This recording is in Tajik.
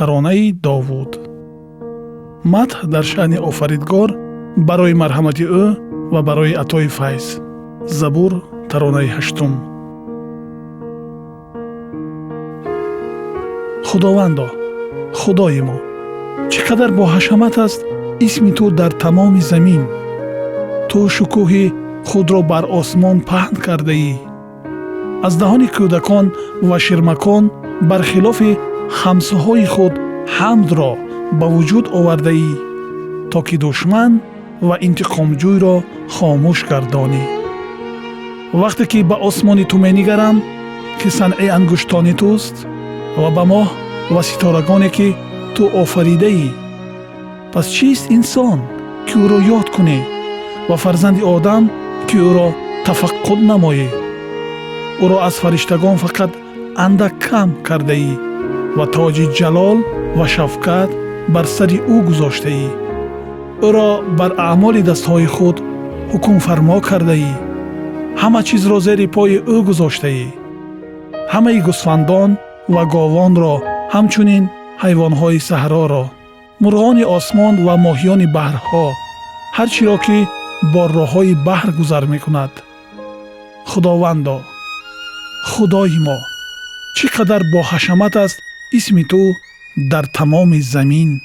Таронаи Довуд. Мадҳ дар шаъни Офаридгор барои марҳамати ӯ ва барои атои файз. Забур, таронаи ҳаштум. Худовандо, Худои мо, чӣ қадар боҳашамат аст исми ту дар тамоми замин. Ту шукӯҳи худро бар осмон паҳн кардаӣ. Аз даҳони кӯдакон ва ширмакон бар хилофи хамсҳои худ ҳамдро ба вуҷуд овардаӣ, то ки душман ва интиқомҷӯйро хомӯш гардонӣ. Вақте ки ба осмони ту менигарам, ки санъи ангуштони туст, ва ба моҳ ва ситорагоне, ки ту офаридаӣ, пас чист инсон, ки ӯро ёд кунӣ, ва фарзанди одам, ки ӯро тафаққуд намоӣ? Ӯро аз фариштагон фақат андак кам кардаӣ ва тоҷи ҷалол ва шавкат бар сари ӯ гузоштаӣ. Ӯро бар аъмоли дастҳои худ ҳукмфармо кардаӣ. Ҳама чизро зери пои ӯ гузоштаӣ, ҳамаи гӯсфандон ва говонро, ҳамчунин ҳайвонҳои саҳроро, мурғони осмон ва моҳиёни баҳрҳо, ҳар чиро ки бо роҳҳои баҳр гузар мекунад. Худовандо, Худои мо, чӣ қадар боҳашамат аст исми ту дар тамоми замин.